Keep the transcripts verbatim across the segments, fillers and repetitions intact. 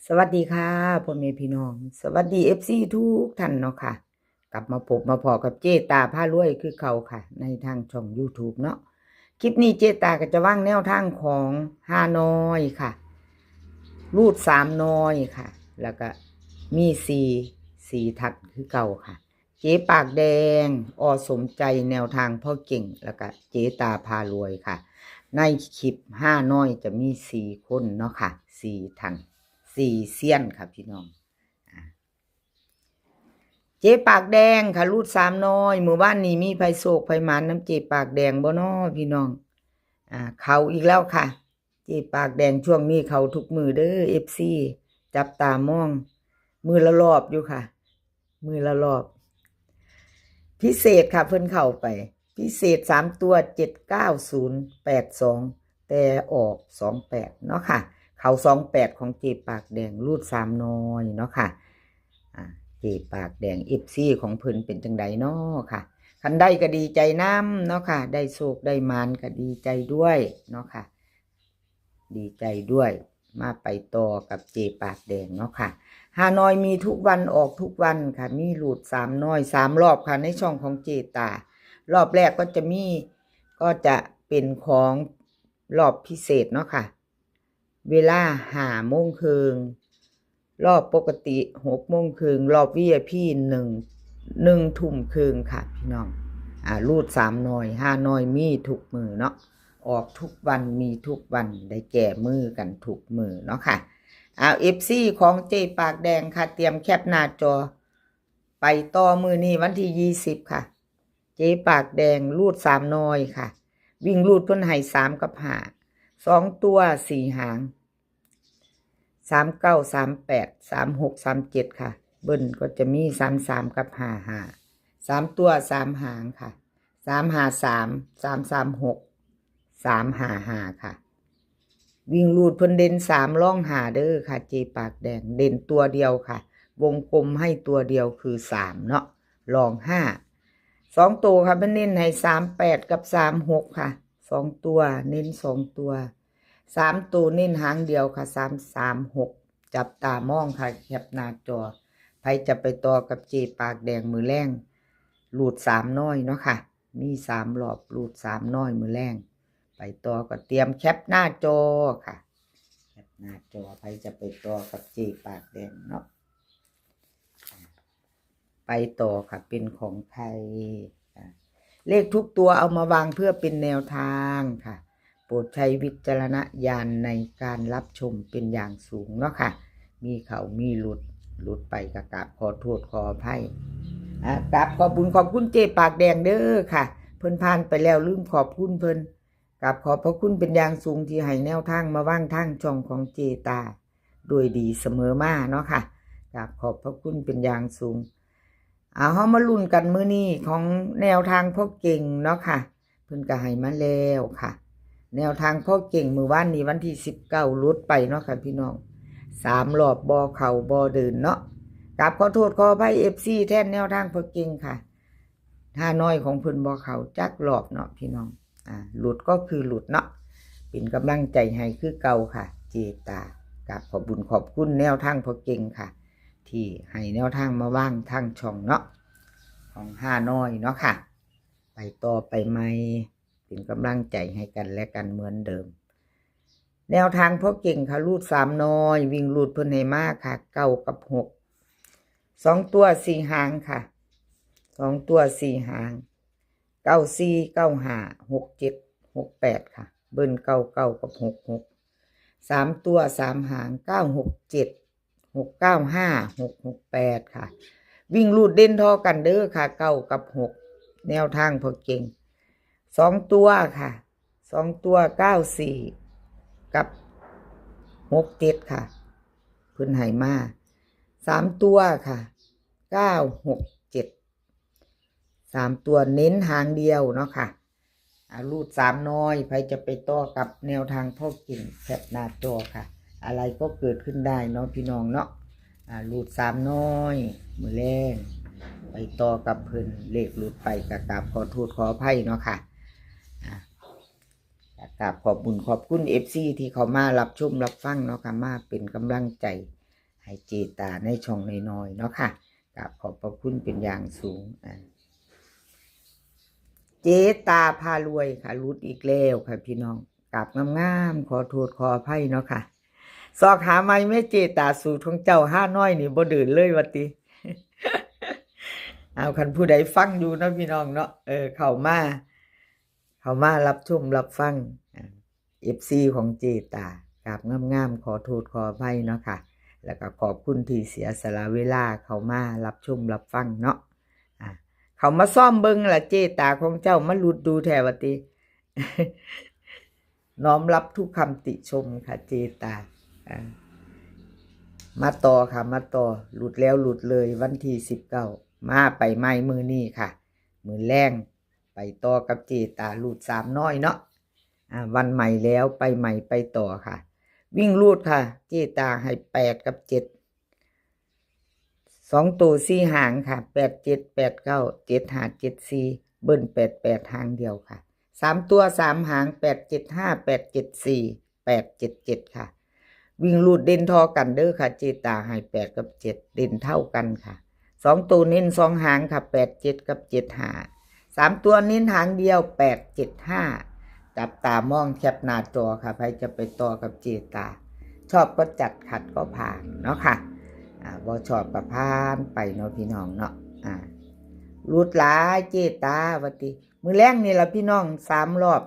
สวัสดีค่ะพ่อแม่พี่น้อง สวัสดี เอฟซี ทุกท่านเนาะค่ะ กลับมาพบมาพ้อกับเจตาพารวยคือเก่าค่ะ ในทางช่อง YouTube เนาะ คลิปนี้เจตาก็จะวางแนวทางของฮานอยค่ะ รูดสามน้อยค่ะ แล้วก็มีสี่ สี่ท่านคือเก่าค่ะ เจปากแดง อ.สมใจ แนวทางพ่อเก่ง แล้วก็เจตาพารวยค่ะ ในคลิปฮานอยจะมีสี่คนเนาะค่ะ สี่ท่าน สี่เซียนค่ะพี่น้อง อ่า เจปากแดงค่ะ รูดสามน้อย มื้อวานนี้มีไผโชคไผหมานนำเจปากแดงบ่น้อพี่น้อง อ่า เข้าอีกแล้วค่ะ เจปากแดงช่วงนี้เข้าทุกมื้อเด้อ เอฟซี จับตามอง มื้อละรอบอยู่ค่ะ มื้อละรอบ พิเศษค่ะ เพิ่นเข้าไป พิเศษสามตัว เจ็ดเก้าศูนย์แปดสอง แต่ออกสองแปดเนาะค่ะ เข้าสองแปดของเจปากแดง รูดสามน้อยเนาะค่ะ อ่า เจปากแดง เอฟซี ของเพิ่นเป็นจังใดเนาะค่ะ คันได้ก็ดีใจนำเนาะค่ะ ได้โชคได้หมานก็ดีใจด้วยเนาะค่ะ ดีใจด้วย มาไปต่อกับเจปากแดงเนาะค่ะ ฮานอยมีทุกวันออกทุกวันค่ะ มีรูดสามน้อย สามรอบค่ะ ในช่องของเจตา รอบแรกก็จะมี ก็จะเป็นของรอบพิเศษเนาะค่ะ เวลาห้าโมงครึ่ง รอบปกติหกโมงครึ่ง รอบ วี ไอ พี หนึ่ง หนึ่งทุ่มครึ่งค่ะพี่น้อง อ่า รูดสามน้อย ฮานอยมีทุกมื้อเนาะ ออกทุกวัน มีทุกวัน ได้แก้มือกันทุกมื้อเนาะค่ะ เอา เอฟซี ของเจปากแดงค่ะ เตรียมแคปหน้าจอ ไปต่อมื้อนี้วันที่ยี่สิบค่ะ เจปากแดงรูดสามน้อยค่ะ วิ่งรูดเพิ่นให้สามกับห้า สองตัวสี่หาง สามเก้า สามแปด สามหก สามเจ็ดค่ะ เบิ้ลก็จะมีสามสามกับห้าห้า สามตัวสามหางค่ะ สามห้าสาม สามสามหก สามห้าห้าค่ะ วิ่งรูดเพิ่นเด่นสามรองห้าเด้อค่ะ เจปากแดง เด่นตัวเดียวค่ะ วงกลมให้ตัวเดียวคือสามเนาะ รองห้า สองตัวค่ะ เพิ่นเน้นให้สามแปดกับสามหกค่ะ สองตัว เน้นสองตัว สามตัวเน้นหางเดียวค่ะ สามสามหก จับตามองค่ะ แคปหน้าจอ ไผจะไปต่อกับเจปากแดงมื้อแลง รูดสามน้อยเนาะค่ะ มีสามรอบ รูดสามน้อยมื้อแลง ไปต่อก็เตรียมแคปหน้าจอค่ะ แคปหน้าจอ ไผจะไปต่อกับเจปากแดงเนาะ ไปต่อค่ะ เป็นของใคร อ่ะ เลขทุกตัวเอามาวางเพื่อเป็นแนวทางค่ะ โปรดใช้วิจารณญาณในการรับชมเป็นอย่างสูงเนาะค่ะ มีเข้ามีหลุด หลุดไปก็กราบขอโทษขออภัย อ่ะ กราบขอบบุญขอบคุณเจปากแดงเด้อค่ะ เพิ่นผ่านไปแล้วลืมขอบคุณเพิ่น กราบขอบพระคุณเป็นอย่างสูงที่ให้แนวทางมาวางทางช่องของเจตา โดยดีเสมอมาเนาะค่ะ กราบขอบพระคุณเป็นอย่างสูง เอา เฮามาลุ้นกันมื้อนี้ของแนวทางพ่อเก่งเนาะค่ะ เพิ่นก็ให้มาแล้วค่ะ แนวทางพ่อเก่งมื้อวานนี้วันที่สิบเก้าหลุดไปเนาะค่ะพี่น้อง สามรอบบ่เข้าบ่เดินเนาะ กราบขอโทษขออภัย เอฟซี แทนแนวทางพ่อเก่งค่ะ ฮานอยของเพิ่นบ่เข้าจักรอบเนาะพี่น้อง อ่า หลุดก็คือหลุดเนาะ เป็นกำลังใจให้คือเก่าค่ะ เจตา กราบขอบบุญขอบคุณแนวทางพ่อเก่งค่ะ ที่ให้แนวทางมาวางทางช่องเนาะ ของฮานอยเนาะค่ะ ไปต่อไปใหม่ เป็นกำลังใจให้กันและกันเหมือนเดิม แนวทางพ่อเก่งค่ะ รูดสามน้อย วิ่งรูดเพิ่นให้มาค่ะ เก้ากับหก สองตัวสี่หางค่ะ สองตัวสี่หาง เก้าสี่ เก้าห้า หกเจ็ด หกแปดค่ะ เบิ้ลเก้าเก้ากับหกหก สามตัวสามหาง เก้าหกเจ็ด หกเก้าห้า หกหกแปดค่ะ วิ่งรูดเด่นท่อกันเด้อค่ะ เก้ากับหก แนวทางพ่อเก่ง สองตัวค่ะ สองตัว เก้าสี่ กับ หกเจ็ดค่ะ เพิ่นให้มา สามตัวค่ะ เก้าหกเจ็ด สามตัวเน้นหางเดียวเนาะค่ะ อ่ะ รูดสามน้อย ไผจะไปต่อกับแนวทางพ่อเก่ง แคปหน้าจอค่ะ อะไรก็เกิดขึ้นได้เนาะพี่น้องเนาะ อ่ะ รูดสามน้อย มื้อแลง ไปต่อกับเพิ่น เลขหลุดไปก็กราบขอโทษขออภัยเนาะค่ะ อ่ะ กราบขอบบุญขอบคุณ เอฟซี ที่เข้ามารับชมรับฟังเนาะค่ะ มาเป็นกำลังใจ ให้เจตาในช่องน้อยๆเนาะค่ะ กราบขอบพระคุณเป็นอย่างสูง อ่า เจตาพารวยค่ะ หลุดอีกแล้วค่ะพี่น้อง กราบงามๆ ขอโทษขออภัยเนาะค่ะ ซอกหาใหม่แม่เจตา สูตรของเจ้าห้าน้อยนี่บ่เดินเลยว่าติ เอา คันผู้ใดฟังอยู่เนาะพี่น้องเนาะ เออ เข้ามา เข้ามารับชมรับฟัง อ่า เอฟซี ของเจตา กราบงามๆ ขอโทษขออภัยเนาะค่ะ แล้วก็ขอบคุณที่เสียสละเวลาเข้ามารับชมรับฟังเนาะ อ่า เข้ามาซ่อมเบิ่งละ เจตาของเจ้ามาหลุดดูแท้ว่าติ น้อมรับทุกคำติชมค่ะเจตา อ่า มาต่อค่ะ มาต่อ หลุดแล้วหลุดเลย วันที่สิบเก้า มาไปใหม่มื้อนี้ค่ะ มื้อแลง ไปต่อกับเจตา รูดสามน้อยเนาะ อ่า วันใหม่แล้ว ไปใหม่ไปต่อค่ะ วิ่งรูดค่ะ เจตาให้แปดกับเจ็ด สองตัวสี่หางค่ะ แปดเจ็ด แปดเก้า เจ็ดห้า เจ็ดสี่ เบิ้ลแปดแปด หางเดียวค่ะ สามตัวสามหาง แปดเจ็ดห้า แปดเจ็ดสี่ แปดเจ็ดเจ็ด ค่ะ วิ่งรูดเด่นท่อกันเด้อค่ะ เจตาให้แปดกับเจ็ด เด่นเท่ากันค่ะ สองตัวเน้นสองหางค่ะ แปดเจ็ด กับ เจ็ดห้า สามตัวเน้นหางเดียว แปดเจ็ดห้า จับตามองแคปหน้าจอค่ะ ใครจะไปต่อกับเจตา ชอบก็จัด ขัดก็ผ่านเนาะค่ะ อ่า บ่ชอบก็ผ่านไปเนาะพี่น้องเนาะ อ่า หลุดหลายเจตาว่าติ มื้อแลงนี่ล่ะพี่น้อง สามรอบ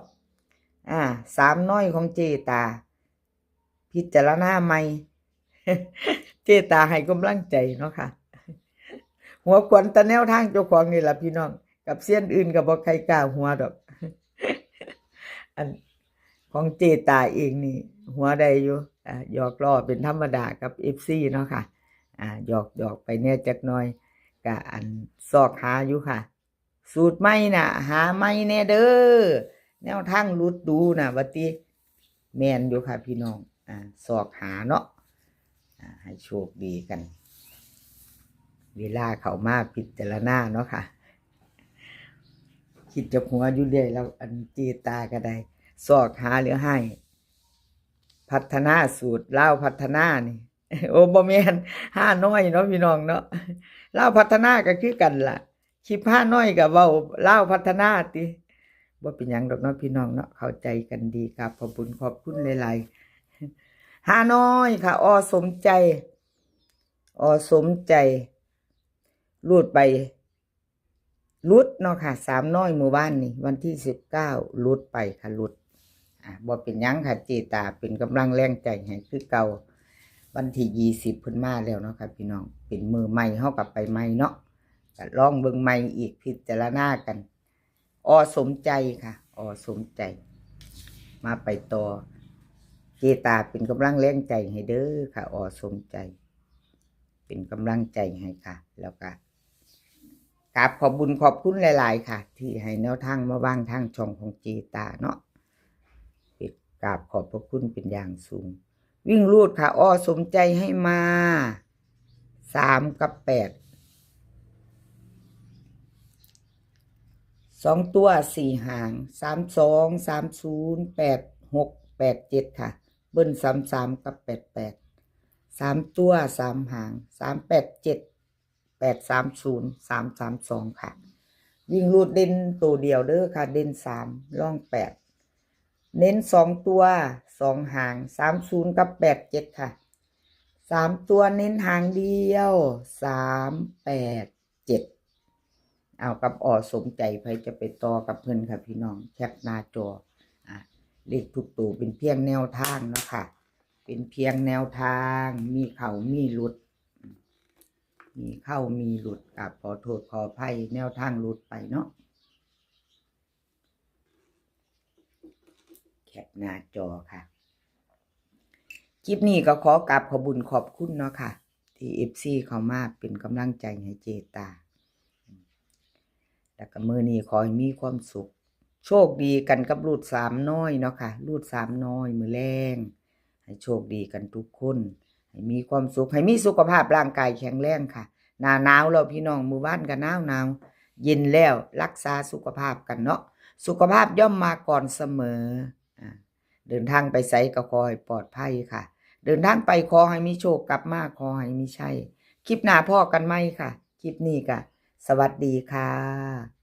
อ่า สามน้อยของเจตา พิจารณาใหม่ เจตาให้กำลังใจเนาะค่ะ หัวขวัญแต่แนวทางเจ้าของนี่ล่ะพี่น้อง กับเซียนอื่นก็บ่ใครกล้าหัวดอก อันของเจตาเองนี่ หัวได้อยู่ อ่า หยอกล้อเป็นธรรมดากับ เอฟซี เนาะค่ะ อ่า หยอกหยอกไปแน่จักหน่อย ก็อันซอกหาอยู่ค่ะ สูตรใหม่น่ะ หาใหม่แน่เด้อ แนวทางหลุดดูน่ะ ว่าติ แม่นอยู่ค่ะพี่น้อง อ่า ซอกหาเนาะ อ่า ให้โชคดีกัน เวลาเข้ามาพิจารณาเนาะค่ะ คิดจะหัวอยู่เรื่อยแล้ว อันเจตาก็ได้ ซอกหาหรือให้ พัฒนาสูตรลาวพัฒนานี่ โอ้ บ่แม่น ห้าน้อยเนาะพี่น้องเนาะ ลาวพัฒนาก็คือกันล่ะ คลิปห้าน้อยก็เว้าลาวพัฒนาติ บ่เป็นหยังดอกเนาะพี่น้องเนาะ เข้าใจกันดีครับ ขอบคุณ ขอบคุณหลายๆ ห้าน้อยค่ะ อ.สมใจ อ.สมใจ รูดไป หลุดเนาะค่ะ สามน้อยมื้อวานนี่ วันที่สิบเก้า หลุดไปค่ะ หลุด อ่ะ บ่เป็นหยังค่ะ เจตาเป็นกำลังแรงใจให้คือเก่า วันที่ยี่สิบเพิ่นมาแล้วเนาะค่ะพี่น้อง เป็นมื้อใหม่ เฮาก็ไปใหม่เนาะ ก็ลองเบิ่งใหม่อีก พิจารณากัน อ.สมใจค่ะ อ.สมใจ มาไปต่อ เจตาเป็นกำลังแรงใจให้เด้อค่ะ อ.สมใจ เป็นกำลังใจให้ค่ะ แล้วก็กราบขอบบุญขอบคุณหลายๆ ค่ะ ที่ให้แนวทางมาวางทางช่องของเจตาเนาะ เป็นกราบขอบพระคุณเป็นอย่างสูง วิ่งรูดค่ะ อ.สมใจให้มา สาม กับ แปด สองตัวสี่หาง สามสอง สามศูนย์ แปดหก แปดเจ็ด ค่ะ เบิ้ล สามสาม กับ แปดแปด สามตัวสามหาง สามแปดเจ็ด แปดสามศูนย์ สามสามสอง ค่ะ วิ่งรูดเด่นตัวเดียวเด้อค่ะ เด่นสาม รองแปด เน้นสองตัวสองหาง สามศูนย์ กับ แปดเจ็ด ค่ะ สามตัวเน้นหางเดียว สามแปดเจ็ด เอากับ อ.สมใจ ใครจะไปต่อกับเพิ่นค่ะพี่น้อง แคปหน้าจอ อ่ะ เลขทุกตัวเป็นเพียงแนวทางเนาะค่ะ เป็นเพียงแนวทาง มีเข้ามีหลุด มีเข้ามีหลุด กราบขอโทษขออภัย แนวทางหลุดไปเนาะ แคปหน้าจอค่ะ คลิปนี้ก็ขอกราบขอบบุญขอบคุณเนาะค่ะ ที่ เอฟซี เข้ามาเป็นกำลังใจให้เจตา แล้วก็มื้อนี้ขอให้มีความสุข โชคดีกันกับรูดสามน้อยเนาะค่ะ รูดสามน้อยมื้อแลง ให้โชคดีกันทุกคน ให้มีความสุข ให้มีสุขภาพร่างกายแข็งแรงค่ะ หน้าหนาวแล้วพี่น้อง มื้อวานก็หนาวหนาว เย็นแล้ว รักษาสุขภาพกันเนาะ สุขภาพย่อมมาก่อนเสมอ อ่า เดินทางไปไสก็ขอให้ปลอดภัยค่ะ เดินทางไปขอให้มีโชค กลับมาขอให้มีชัย คลิปหน้าพ้อกันใหม่ค่ะ คลิปนี้ก็สวัสดีค่ะ